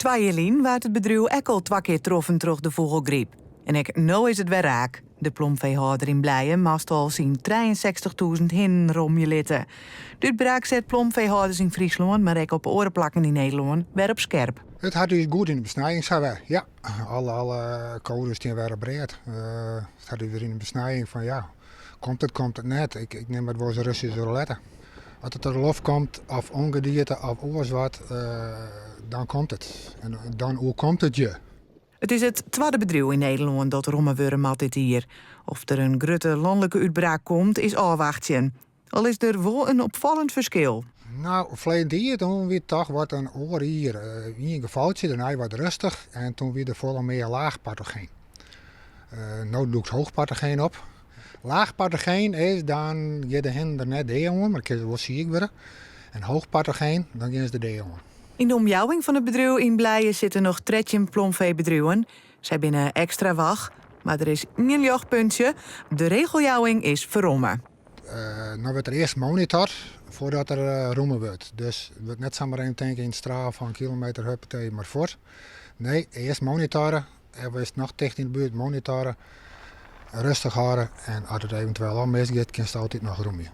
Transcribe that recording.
Twa jier lyn waard it bedriuw ek al twa kear troffen troch de fûgelgryp. En ek no is it wer raak. De plomfeehâlder yn Blije moast al syn 63.000 hinnen romje litte. De útbraak set plomfeehâlders yn Fryslân, mar ek op oare plakken yn Nederlân, wer op skerp. It hat ús goed yn de besnijing sa wer. Ja, alle koades stean wer op read. It hat ús wer yn de besnijing fan ja, komt it, komt it net. Ik nim it wolris Russyske roulette. As it út de loft komt, of ûngedierte of oars wat, dan komt it. En dan oerkomt it je. It is it twadde bedriuw yn Nederlân dat romme wurde moat dit jier. Oft der in grutte lanlike útbraak komt, is ôfwachtsjen. Al is der wol in opfallend ferskil. No, ferleden jier toen wie it toch wat in oar jier. Ien gefaltsje, dêrnei wat rêstich en toen wie der folle mear laachpatogeen. No dûkt hoogpatogeen op. Laachpatogeen is dan gean de hinnen der net dea oan, mar kinne se wol siik wurde. En hoogpatogeen, dan gean se der dea oan. Yn de omjouwing fan it bedriuw yn Blije sitte noch 13 plomfeebedriuwen. Sy binne ekstra wach, mar der is ien ljochtpuntsje, de regeljouwing is ferromme. No wurdt der earst monitord foardat der romme wurdt. Dus it wurdt net samar even tinke yn it straal fan in kilometer huppatee mar fuort. Nee, earst monitore. En wist noch ticht yn de buert monitore, rêstich hâlde en as it eventueel al misgiet, kinst altyd noch romje.